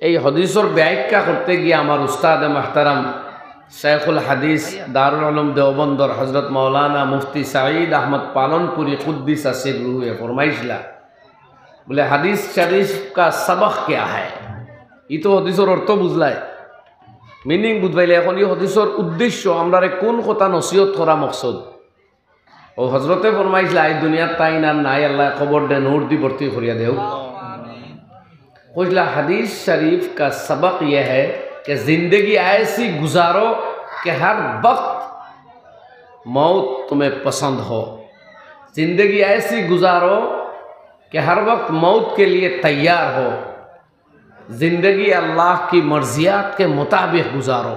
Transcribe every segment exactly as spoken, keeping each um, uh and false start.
এই হাদিসর ব্যাখ্যা করতে গিয়া আমার উস্তাদে মুহতারাম শেখুল হাদিস দারুল উলুম দেওবন্দর হযরত মাওলানা মুফতি সাঈদ আহমদ পালনপুরী কুদ্দিসা সিররুহুয়ে ফরমাইছলা, বুলে, "হাদিস শরীফ কা সবক কিয়া হ্যায়?" ই তো হাদিসর অর্থ বুঝলায়, মিনিং বুঝবাইলে। এখন ই হাদিসর উদ্দেশ্য আমরারে কোন কথা নসিহত করা মকসদ? ও হজরতে ফরমাইছলা, "আই দুনিয়াত তাইন আর নাই, আল্লায় কবররে নূর দি ভর্তি করিয়া দেও।" কইছলা, "হাদিস শরীফ কা সবক ইয়ে হ্যায় কি জিন্দেগি আইসি গুজারো কি হর ওয়াক্ত মৌত তুমে পসন্দ হো। জিন্দেগি আইসি গুজারো কি হর ওয়াক্ত মৌত কে লিয়ে তৈয়ার হো।" জিন্দেগি আল্লাহ কি মর্জিয়াত কে মোতাবেক গুজারো,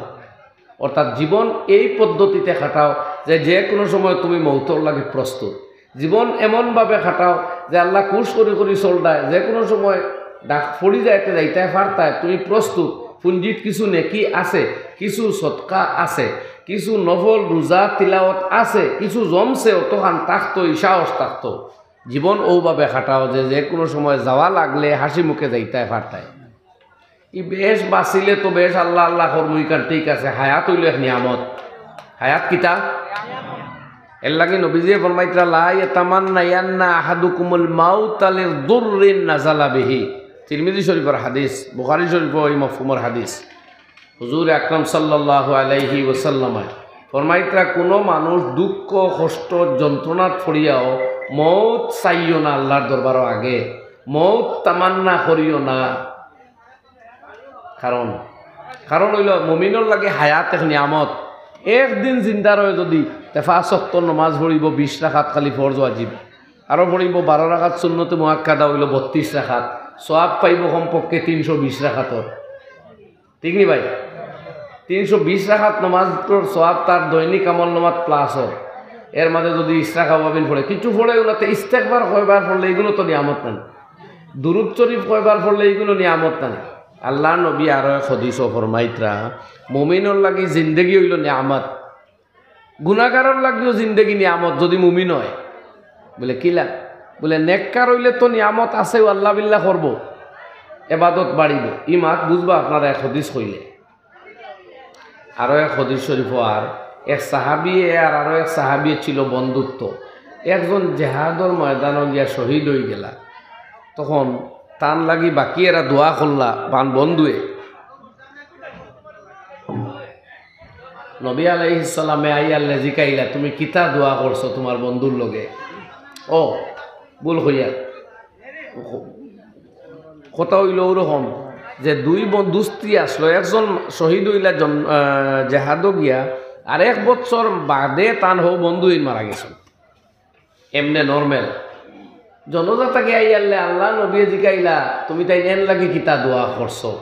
অর্থাৎ জীবন এই পদ্ধতিতে কাটাও যে যে কোনো সময় তুমি মৌতর লাগি প্রস্তুত। জীবন এমনভাবে কাটাও যে আল্লাহ খুশ করি করি চলতায়, যে কোনো সময় ডাক পড়ি যাইতে যাইতে পারতায়, তুমি প্রস্তুত। পুঞ্জিত কিছু নেকি আছে, কিছু সদকা আছে, কিছু নফল রোজা তিলাওয়াত আছে, কিছু জমছে, অতখান থাকতো, ই সাহস থাকতো। জীবন অউভাবে কাটাও যে যে কোনো সময় যাওয়া লাগলে হাসি মুখে যাইতায় পারতায়। ই বেশ বাঁচিলে তো বেশ আল্লাহ আল্লাহ করমু, ইখান ঠিক আছে, হায়াত অইলো এক নিয়ামত। হায়াত কিতা? এর লাগি নবীজিয়ে ফরমাইতরা, "লা ইয়াতামান্নায়ান্না আহাদুকুমুল মাউতা লিদুররিন নাজালা বিহি।" তিরমিজি শরীফর হাদিস, বুখারী শরীফও ই মফহুমর হাদিস। হুজুর আকরাম সাল্লাল্লাহু আলাইহি ওয়াসাল্লামে ফরমাইতরা, "কোনো মানুষ দুঃখ, কষ্ট, যন্ত্রণাত পড়িয়াও মউত চাইও না আল্লাহর দরবারো আগে, মউত তামান্না করিও না।" কারণ, কারণ অইলো মুমিনর লাগি হায়াত এক নিয়ামত। একদিন জিন্দা রয় যদি, তে পাঁচ ওয়াক্ত নমাজ পড়িবো বিশ রাকাত খালি ফরজ ওয়াজিব, আরো পড়িবো বারো রাকাত সুন্নতে মুআক্কাদা অইলো বত্রিশ রাকাত, সওয়াব পাইবো কমপক্ষে তিনশো বিশ রাকাতর। ঠিক নি ভাই? তিনশো বিশ রাকাত নমাজর সওয়াব তার দৈনিক আমল নামাত প্লাস অর। এর মাঝে যদি ইশরাক আওয়াবিন পড়ে, কিছু পড়ে, উনাতে ইস্তেগফার কয়বার পড়লে, ইগুলো তো নিয়ামত নানি? দুরূদ শরীফ কয়বার পড়লে, ইগুলো নিয়ামত নানি? আল্লাহর নবী আরো এক হাদিসও ফরমাইতরা, মুমিনর লাগি জিন্দেগি অইলো নিয়ামত, গুনাহগারর লাগিও জিন্দেগি নিয়ামত যদি মুমিন অয়। বুলে, "কিলা?" বুলে, "নেককার অইলে তো নিয়ামত আছেউ, আল্লাহ বিল্লাহ করবো, এবাদত বাড়িবো।" ই মাত বুঝবা আপনারা এক হাদিস কইলে। আরো এক হাদিস শরীফ, আর এক সাহাবিয়ে আর আরো এক সাহাবিয়ে ছিল বন্ধুত্ব। একজন জেহাদর ময়দানো গিয়া শহীদ অইগেলা, তখন তান লাগি বাকি এরা দোয়া করলা বান বন্ধুয়ে। নবী আলাইহিস সালামে আইয়ারলে জিকাইলা, "তুমি কিতা দোয়া করছো তুমার বন্ধুর লগে?" ও, ভুল কইয়ার। কথা অইলো অউরকম যে দুই বন-, দুস্তি আছলো, একজন শহীদ অইলা জন-, আহ, জেহাদো গিয়া, আর এক বছর বাদে তান হউ বন্ধু ইন মারা গেছইন। এমনে নরমাল। জনাজা থাকি আইয়ারলে আল্লাহর নবীয়ে জিকাইলা, "তুমি তাইন এন লাগি কিতা দোয়া করছো?"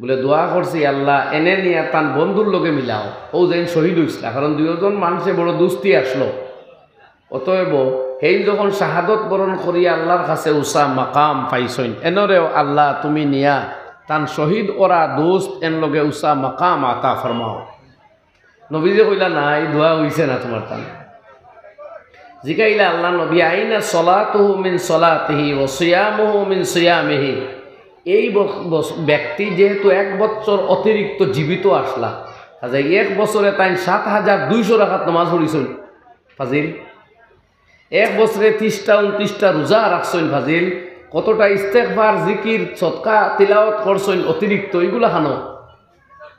বুলে, "দোয়া করছি, আল্লাহ এনে নিয়া তান বন্ধুর লগে মিলাও, অউ যেইন শহীদ অইছলা।" কারণ দুইওজন মানষে বড় দুস্তি আছলো। অতএব হেইন যখন শাহাদত বরণ করিয়া আল্লাহর কাছে উচা মাকাম পাইছইন, এনরেও আল্লাহ তুমি নিয়া তান শহীদ অরা দুস্ত এন লগে উচা মাকাম আতা ফরমাও। নবীজি কইলা, "না, ই দোয়া অইছে না তুমার তান।" জিকাইলা আল্লাহর নবী, "আইনা সলাতুহু মিন সলাতিহি ওয়া সিয়ামুহু মিন সিয়ামিহি?" এই বস-, বস-, ব্যক্তি যেহেতু এক বছর অতিরিক্ত জীবিত আছলা, কাজে এক বছরে তাইন সাত হাজার দুইশো রাকাত নামাজ পড়ছইন। ফাজিল। এক বছরে ত্রিশটা ঊনত্রিশটা রোজা রাখছইন ফাজিল, কতটা ইস্তেগফার, জিকির, সদকা, তিলাওয়াত করছইন অতিরিক্ত, ইগুলা খানো।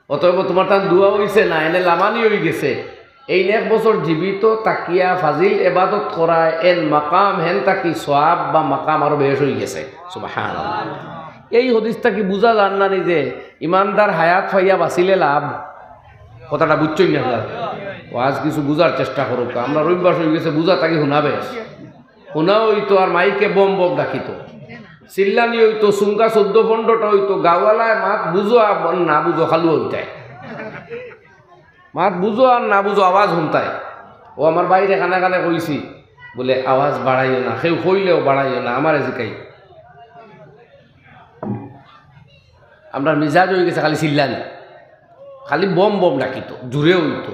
অতএব তুমার তান দোয়া অইছে না, এনে লামানি অইগেছে। এইন এক বছর জীবিত থাকিয়া ফাজিল এবাদত করায় এন মাকাম, হেন থাকি সওয়াব বা মাকাম আরো বেশ অইগেছে। সুবহানাল্লাহ। এই হাদিস থাকি বুঝা যার না নি যে ইমানদার হায়াত পাইয়া বাঁচিলে লাভ? কথাটা বুঝছইন না আপনারা? ওয়াজ কিছু বুঝার চেষ্টা করউক্কা। আমরার অভ্যাস অইগেছে বুঝা থাকি হুনা বেশ। হুনা অইতো আর মাইকে বম বম ডাকিতো। চিল্লানি অইতো, সুঙ্গা চৌদ্দ পনরোটা অইতো, গাঁওয়ালায় মাত বুঝো আর না বুঝো খালু অইতায়। মাত বুঝো আর না বুঝো আওয়াজ হুনতায়। ও আমার ভাইরে কানে কানে কইছি, বুলে, "আওয়াজ বাড়াইও না, কেউ কইলেও বাড়াইও না, আমারে জিকাই।" আমরার মিজাজ অইগেছে খালি চিল্লানি, খালি বম বম ডাকিতো, জুরে অইতো।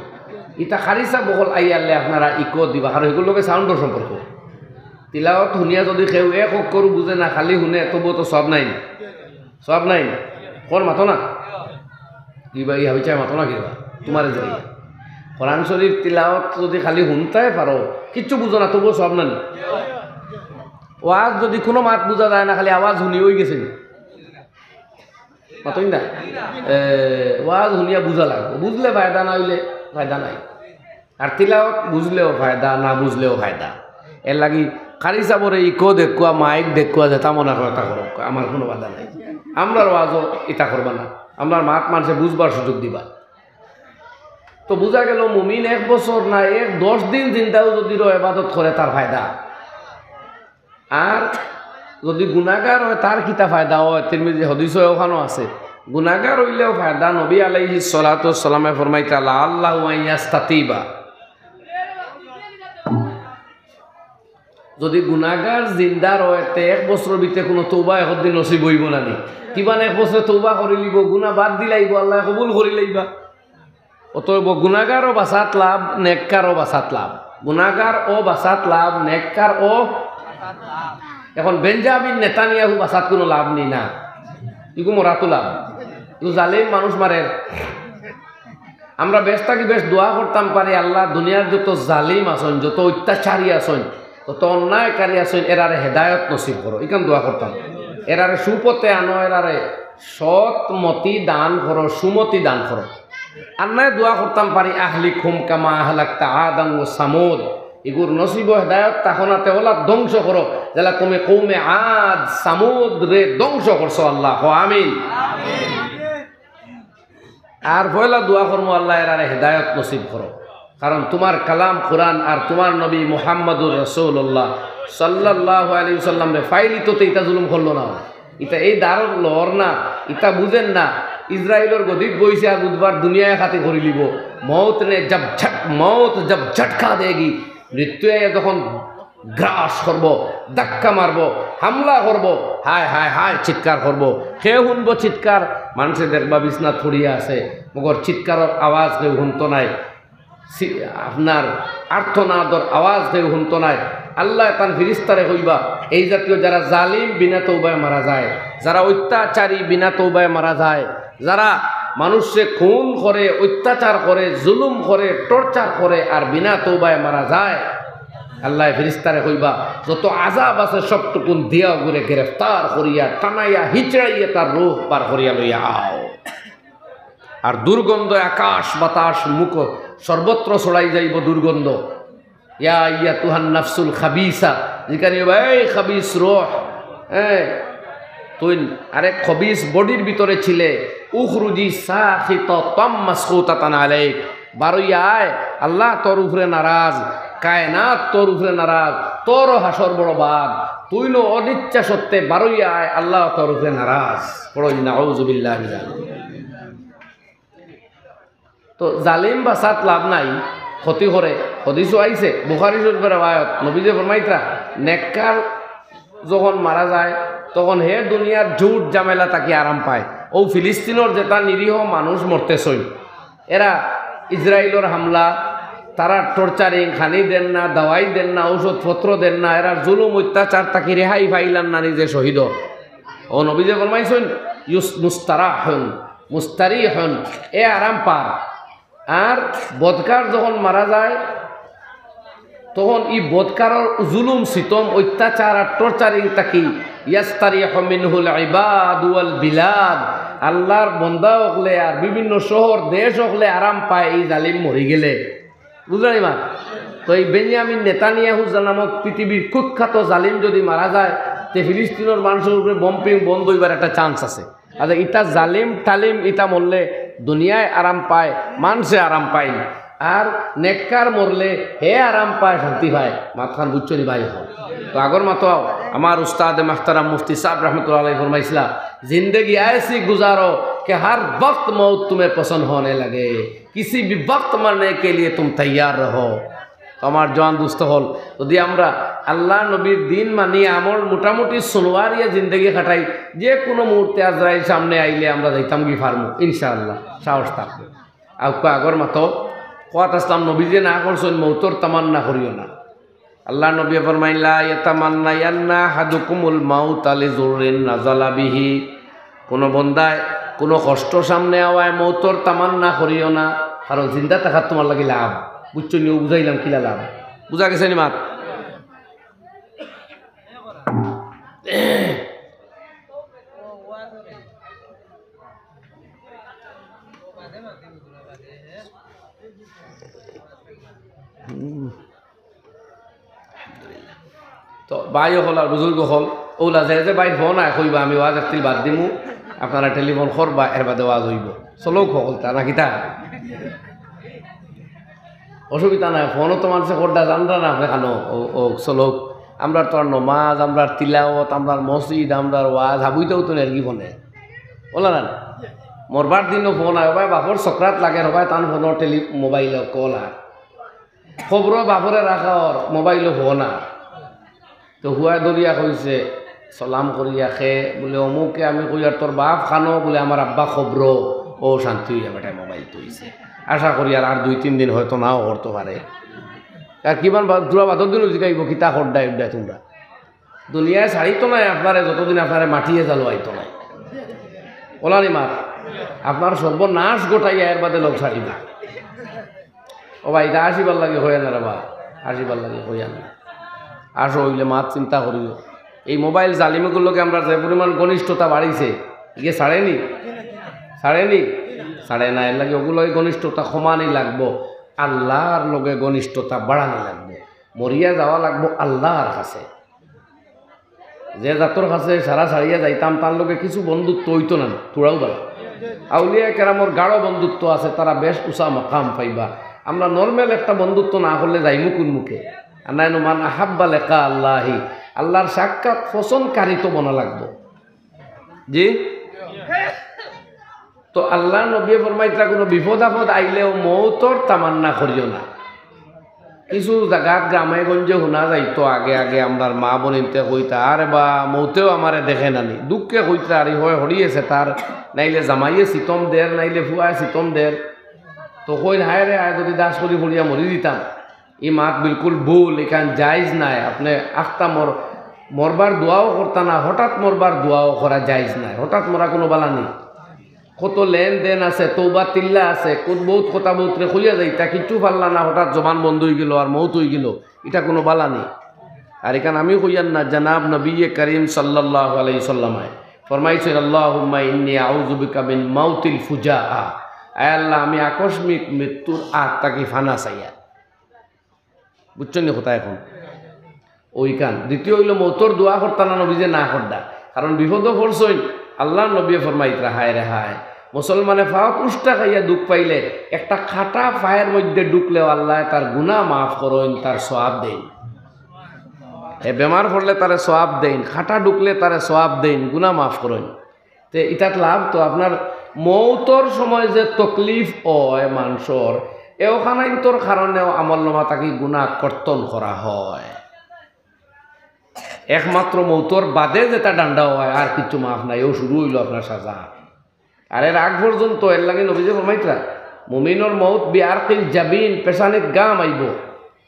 ইতা কারি সাব অকল আইয়ারলে আপনারা ইকো দিবা, কারণ ইগুর লগে সাউন্ডর সম্পর্ক। তিলাওয়াত হুনিয়া যদি কেউ এক অক্ষরও বুঝে না, খালি হুনে, তবুও তো সওয়াব নাই নি? সওয়াব নাই নি? ওর মাতো না? কিবা ই হাবিচায় মাতো না কিবা? তোমার যে কোরআন শরীফ তিলাওয়াত যদি খালি হুনতায় পারো, কিচ্ছু বুঝো না, তবুও সব না নি? ওয়াজ যদি কোনো মাত বুঝা যায় না, খালি আওয়াজ হুনি অই গেছে নি? মাতইন না? এ, ওয়াজ হুনিয়া বুঝা লাগবো, বুঝলে ফায়দা, না অইলে ফায়দা নাই। আর তিলাওয়াত বুঝলেও ফায়দা, না বুঝলেও ফায়দা। এর লাগি কারি সাবরে ইকো দেখুয়া, মাইক দেখুয়া, যেটা মনে হয় তা করো, আমার কোনো বাধা নাই। আমরার ওয়াজও ইতা করবা না, আমরার মাত মানষে বুঝবার সুযোগ দিবা। তো বুঝা গেল, মুমিন এক বছর না, এক দশ দিন জিন্দাও যদি রয়, ইবাদত করে, তার ফায়দা। আর যদি গুনাগার হয়, তার কিতা ফায়দা হয়? তিরমিজি হাদিসও ওখানো আছে, গুনাগার অইলেও ফায়দা। নবী আলাইহিস সালাতু ওয়াস সালামে ফরমাইতা, "লাআল্লাহু আন ইয়াস্তাতিবা।" যদি গুনাগার জিন্দার হয়, তে এক বছরর ভিতরে কোনো তৌবা একদিন নসিব অইবো না নি? কিবা না এক বছরে তৌবা করি লিবো, গুনা বাদ দিলাইবো, আল্লায় কবুল করি লাইবা। অতএব গুনাগারও বাঁচাত লাভ, নেককারও বাঁচাত লাভ। গুনাগারও বাঁচাত লাভ, নেককারও। এখন বেঞ্জামিন নেতানিয়াহু বাঁচাত কোনো লাভ নি না, ইগু মরাতো লাভ। ইগু জালিম মানুষ মারের। আমরা বেশ থাকি বেশ দোয়া করতাম পারি, "আল্লাহ, দুনিয়ার যত জালিম আছইন, যত অত্যাচারী আছইন, যত অন্যায়কারী আছইন, এরারে হেদায়ত নসিব করো।" ইখান দোয়া করতাম। এরারে সুপথে আনো, এরারে সৎ মতি দান করো, সুমতি দান করো। আর নায় দোয়া করতাম পারি, "আহলিকহুম কামা আহলাকতা আদান ওয়া সামুদ।" ইগুর নসিব ও হেদায়ত থাকো না, তে ওলা ধ্বংস করো, যেলা তুমি কওমে আদ সামুদরে ধ্বংস করছো। আল্লাহ, কও আমিন। আর পয়লা দোয়া করমু, "আল্লাহ, এরারে হেদায়ত নসিব করো।" কারণ তোমার কালাম কোরআন আর তোমার নবী মুহাম্মাদুর রাসূলুল্লাহ সাল্লাল্লাহু আলাইহি ওয়াসাল্লামরে ফাইলিততে ইতা জুলুম করলো না। ইতা এই দারুর লর না, ইতা বুঝের না। ইসরায়েলর গদিত বইছে আর বুধবার দুনিয়ায় খাতি করি লিবো। মৌত নে জব ঝট-, মৌত জব ঝটকা দেগি, মৃত্যু আইয়া যখন গ্রাস করবো, ধাক্কা মারবো, হামলা করবো, হায় হায় হায় চিৎকার করবো। কে হুনবো চিৎকার? মানষে দেখবা বিছনাত পড়িয়া আছে, মগর চিৎকারর আওয়াজ কেউ হুনতো নায়। সি-, আপনার আর্তনাদর আওয়াজ কেউ হুনতো নায়। আল্লায় তান ফিরিস্তারে কইবা, এই জাতীয় যারা জালিম বিনা তৌবায় মারা যায়, যারা অত্যাচারী বিনা তৌবায় মারা যায়, যারা মানুষরে খুন করে, অত্যাচার করে, জুলুম করে, টর্চার করে আর বিনা তৌবায় মারা যায়, আল্লায় ফিরিস্তারে কইবা, যত আযাব আছে সবটুকুন দিয়া ওগুরে গ্রেফতার করিয়া, টানাইয়া, হিচড়াইয়া তার রুহ বার করিয়া লইয়া আও। আর দুর্গন্ধ আকাশ বাতাস মুখ সর্বত্র ছড়াই যাইবো দুর্গন্ধ। ইয়া আইয়াতুহান নাফসুল খাবিসা, যেখানে, "এই খাবিস রুহ, হ্যাঁ, তুই আরেক খবিস বডির ভিতরে ছিলে, উখরুজি সাখিতাতাম মাসখুতাতান আলাইক, বারইয়া আয়, আল্লাহ তোর উপরে নারাজ, কায়নাত তোর উপরে নারাজ, তোরও হাশর বড় বাদ, তুই নো অনিচ্ছা সত্ত্বে বারইয়া আয়, আল্লাহ তোর উপরে নারাজ।" পড়ো, নাউজুবিল্লাহ মিন জালিক। তো জালিম বাঁচাত লাভ নাই, ক্ষতি করে। হাদিসও আইছে, বুখারী শরীফর রেওয়ায়ত, নবীজি ফরমাইতরা, নেককার যখন মারা যায়, তখন হে দুনিয়ার ঝুট ঝামেলা থাকি আরাম পায়। ও ফিলিস্তিনর যেটা নিরীহ মানুষ মরতেছইন, এরা ইসরায়েলর হামলা, তারা টর্চারিং, খানি দেন না, দাওয়াই দেন না, ঔষধপত্র দেন না, এরা জুলুম অত্যাচার থাকি রেহাই পাইলাম না, নিজে শহীদ। ও নবীজি ফরমাইছইন, ইউস মুস্তারাহুন, মুস্তারিহুন, এ আরাম পার। আর বদকার যখন মারা যায়, তখন ই বদকারর জুলুম, সিতম, অত্যাচার আর টর্চারিং থাকি ইয়াস্তারিহু মিনহুল ইবাদ ওয়াল বিলাদ, আল্লাহর বন্দা অকলে আর বিভিন্ন শহর দেশ অকলে আরাম পায় ই জালিম মরি গেলে। বুঝলা নি মা? তো এই বেনিয়ামিন নেতানিয়াহু নামক পৃথিবীর কুখ্যাত জালিম যদি মারা যায়, তে ফিলিস্তিনর মানষর উপরে বম্পিং বন্ধ অইবার একটা চান্স আছে। আচ্ছা, ইতা জালিম টালিম ইতা মরলে দুনিয়ায় আরাম পায়, মানষে আরাম পায় না। আর নেককার মরলে হে আরাম পায়, শান্তি পায়। মাতখান বুঝছো নি ভাই? হল তো আগর মাতো আমার উস্তাদে মাহতারাম মুফতি সাহেব রহমতুল্লাহ আলাইহি ফরমাইছিলা, "জিন্দেগি আয়সি গুজারো কে হর ওয়াক্ত মৌত তুমে পসন্দ হোনে লাগে, কিসি ভি ওয়াক্ত মরনে কে লিয়ে তুম তৈয়ার রহো।" তো আমার জোয়ান দোস্ত হল, যদি আমরা আল্লাহ নবীর দিন মানি আমল মোটামুটি সুনওয়ারিয়া জিন্দেগি কাটাই, যে কোনো মুহূর্তে আজরাইল সামনে আইলে আমরা যাইতাম কি পারমু, ইনশাআল্লাহ, সাহস থাকবে। আর কো আগর মাতো, কোয়াত আসলাম নবী যে না করছইন, মৌতর তামান্না করিও না। আল্লাহ নবী ফরমাইলা, "ইয়াতামান্না ইয়ান্না আহাদুকুমুল মাউতা লিজুররিন নাজালা বিহি।" কোনো বন্দায় কোনো কষ্ট সামনে আওয়ায় মৌতর তামান্না করিও না, কারণ জিন্দা থাকাত তুমার লাগি লাভ। বুঝছো নি? অউ বুঝাইলাম কিলা লাভ, বুঝা গেছে নি মাত? তো ভাই অকল আর বুজুর্গ অকল, অউলা যে যে ভাইর ফোন আয় কইবা, আমি ওয়াজ একটিল বাদ দিমু, আপনারা টেলিফোন করবা, এর বাদে ওয়াজ অইবো। চলউক অকলতা, না কিতা? অসুবিধা নাই, ফোনও তো মানষে কররা জানরা না, আপনে কেন? ও, ও, চলউক। আমরার তো আর নমাজ, আমরার তিলাওত, আমরার মসজিদ, আমরার ওয়াজ, হাবুইতাও তো নেরগি ফোনে। অলা না? মরবার দিনও ফোন আয়, হবায় বাপর সকরাত লাগের, হবায় তান ফোনও টেলি-, মোবাইলও কল আয়। কবরো বাপরে রাখা অর, মোবাইলো ফোন আর। তো হুয়ায় ধরিয়া কইছে, সালাম করিয়া কে, বুলে, "অমুকে।" আমি কইয়ার, "তোর বাপ কানো?" বুলে, "আমার আব্বা কবরো।" অউ শান্তি অইয়া বেটায় মোবাইল থইছে। আশা করি আর, আর দুই তিন দিন হয়তো নাও করতো পারে। আর কিমান বা-, জুড়া বাদর দিনও জিগাইবো, "কিতা করডায় উড্ডায় তুমরা?" দুনিয়ায় ছাড়িতো নায় আপনারে, যতদিন আপনারে মাটিয়ে জালওয়াইতো নায়। অলা নি মাত? আপনার সর্বনাশ ঘটাইয়া এর বাদে লোক ছাড়িবা। ও ভাই, ইতা আসিবার লাগি কইয়া না রে বা, আসিবার লাগি কইয়া না। আসো অইলে মাত চিন্তা করিও। এই মোবাইল জালিমগুর লগে আমরার যে পরিমাণ ঘনিষ্ঠতা বাড়িছে, ইগে ছাড়েনি? ছাড়েনি? ছাড়ে না। এর লাগি অগুর লগে ঘনিষ্ঠতা কমানি লাগবো, আল্লার লগে ঘনিষ্ঠতা বাড়ানি লাগবো। মরিয়া যাওয়া লাগবো আল্লার কাছে। যে জাতর কাছে সারা ছাড়িয়া যাইতাম, তার লগে কিছু বন্ধুত্ব অইতো না, থুড়াও বালা। আউলিয়া কেরামর গাঢ় বন্ধুত্ব আছে, তারা বেশ উঁচা মাকাম পাইবা। আমরা নরমাল একটা বন্ধুত্ব না করলে যাইমু কুন মুখে? আর নাইলে মান আহাব্বা লিকা আল্লাহি, আল্লার সাক্ষাৎ পছন্দকারী তো বনা লাগবো। জি? তো আল্লার নবীয়ে ফরমাইতরা, কুনু বিপদ আপদ আইলেও মৌতর তামান্না করিও না। কিছু জাগাত গ্রামে গঞ্জে হুনা যাইতো আগে আগে আমরার মা বইনতে কইতা, "আরে বা, মৌতেও আমারে দেখে না নি।" দুঃখে কইতরা, "আরে হয় হরিয়েছে তার, নাইলে জামাইয়ে সিতম দের, নাইলে ফুয়ায় সিতম দের।" তো কইন, "হায় রে হায়, যদি দাস করি পড়িয়া মরি দিতাম।" ই মাত বিলকুল ভুল, ইখান জায়েজ নায়। আপনে আখতা মর-, মরবার দোয়াও করতা না, হঠাৎ মরবার দোয়াও করা জায়েজ নায়। হঠাৎ মরা কুনু বালা নি? কত লেনদেন আছে, তৌবা তিল্লা আছে, কত বউত কথা বউতরে কইয়া যাইতা, কিচ্ছু পারলা না, হঠাৎ জবান বন্ধ অইগেলো আর মউত অইগেলো, ইটা কুনু বালা নি। আর ইখান আমি কইয়ার না, জনাব নবীয়ে করিম সাল্লাল্লাহু আলাইহি ওয়াসাল্লামে ফরমাইছইন, "আল্লাহুম্মা ইন্নী আউযু বিকা মিন মাউতিল ফুজাআ।" আয় আল্লাহ, আমি আকস্মিক মৃত্যুর আত থাকি ফানা চাইয়ার। বুঝছইন নি কথা এখন? অউ ইখান। দ্বিতীয় অইলো মউতর দোয়া করতা না, নবীজিয়ে না কররা। কারণ বিপদো পড়ছইন, আল্লার নবীয়ে ফরমাইতরা, "হায় রে হায়।" মুসলমানে ফাওত উষ্টা খাইয়া দুখ পাইলে একটা কাটা পায়ের মধ্যে ঢুকলেও আল্লায় তার গুনা মাফ করইন, তার সওয়াব দেইন। হে বেমার পড়লে তারে সওয়াব দেইন, কাটা ঢুকলে তারে সওয়াব দেইন, গুনা মাফ করইন। তে ইটাত লাভ তো আপনার মউতর সময় যে তকলিফ অয় মানষর, এ অখানাইন্তর কারণেও আমলনামা থাকি গুনা কর্তন করা হয়। একমাত্র মউতর বাদে যেটা ডান্ডা অয়, আর কিচ্ছু মাফ নাই, অউ শুরু অইলো আপনার সাজা। আর এর আগ পর্যন্ত এর লাগি নবীজিয়ে ফরমাইতরা, মুমিনর মউত বিআরকিল জাবিন, পেশানিত ঘাম আইবো।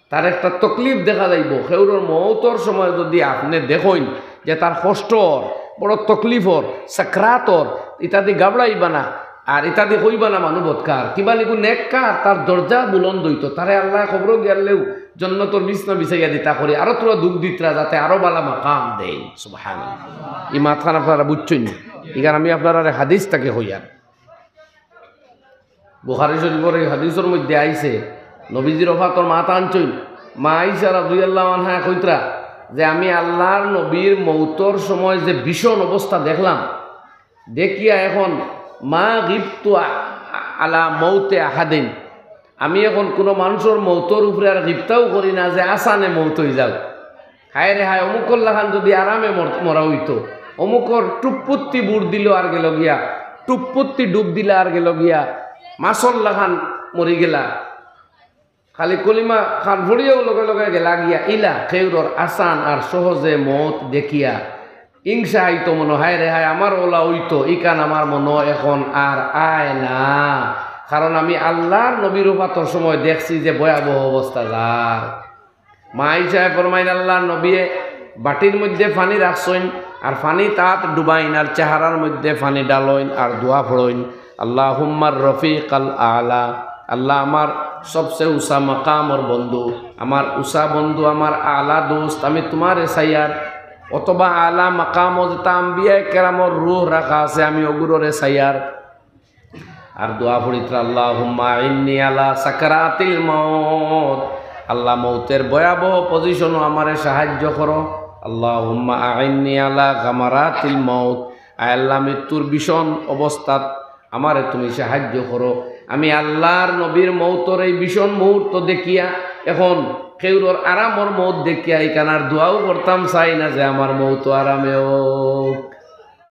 তার একটা তকলিফ দেখা যাইবো। কেউরর মউতর সময় যদি আপনে দেখইন যে তার কষ্ট অর, বড় তকলিফ অর, সাকরাত অর, ইতাদি ঘাবড়াইবা না, আর ইতাদি কইবা না মানু বদকার, কিবা নিগু নেককার, তার দরজা বুলন্দ অইতো, তারে আল্লায় কবরো গিয়ারলেউ জন্নতর বিছনা বিছাইয়া দিতা করি, আরো থুড়া দুখ দিতরা যাতে আরো বালা মাকাম দেইন। সুবহানাল্লাহ। ই মাতখান আপনারা বুঝছইন নি? ইখান আমি আপনারারে হাদিস থাকি কইয়ার। বুখারী শরীফর এই হাদিসর মধ্যে আইছে, নবীজির ওফাতর মাত আনছইন, মা আয়েশা রাদিয়াল্লাহু আনহা কইতরা যে, "আমি আল্লার নবীর মউতর সময় যে ভীষণ অবস্থা দেখলাম, দেখিয়া এখন মা গিবতু আ-, আলা মউতে আহাদিন, আমি এখন কুনু মানষর মউতর উপরে আর গিবতাও করি না যে আসানে মউত অইযাউক।" হায় রে হায়, অমুকর লাখান যদি আরামে মর-, মরা অইতো, অমুকর টুপ্পুত্তি বুট দিলো আর গেলো গিয়া, টুপ্পুত্তি ডুব দিলা আর গেলো গিয়া, মাছর লাখান মরি গেলা। খালি কলিমা খান পড়িয়াউ লগে লগে গেলা গিয়া, ইলা কেউরর আসান আর সহজে মউত দেখিয়া ইংসা আইতো মনো, হায় রে হায়, আমার অলা অইতো, ইখান আমার মনো এখন আর আয় না। কারণ আমি আল্লার নবীর ওফাতর সময় দেখছি যে ভয়াবহ অবস্থা যার। মা আয়েশায় ফরমাইন, আল্লার নবীয়ে বাটির মধ্যে পানি রাখছইন, আর পানিত আত ডুবাইন আর চেহারার মধ্যে পানি ঢালইন আর দোয়া পড়ইন, আল্লাহুম্মার রফিকাল আলা, আল্লাহ আমার সবচেয়ে উঁচা মাকামর বন্ধু, আমার উঁচা বন্ধু, আমার আলা দোস্ত, আমি তুমারে চাইয়ার। অথবা আলা মাকামো যেতা আম্বিয়ায়ে কেরামর রুহ রাখা আছে, আমি অগুরে চাইয়ার। আর দোয়া পড়িত্রা, আল্লাহুম্মা আইন্নি আলা সাকারাতিল মউত, আল্লাহ মউতের ভয়াবহ পজিশনো আমারে সাহায্য করো। আল্লাহুম্মা আইন্নি আলা গামারাতিল মউত, আয় আল্লাহ মৃত্যুর ভীষণ অবস্থাত আমারে তুমি সাহায্য করো। আমি আল্লাহর নবীর মউতর এই ভীষণ মুহূর্ত দেখিয়া, এখন কেউরর আরামর মউত দেখিয়া, ইখান আর দোয়াও করতাম চাই না যে আমার মউত আরামে হোক।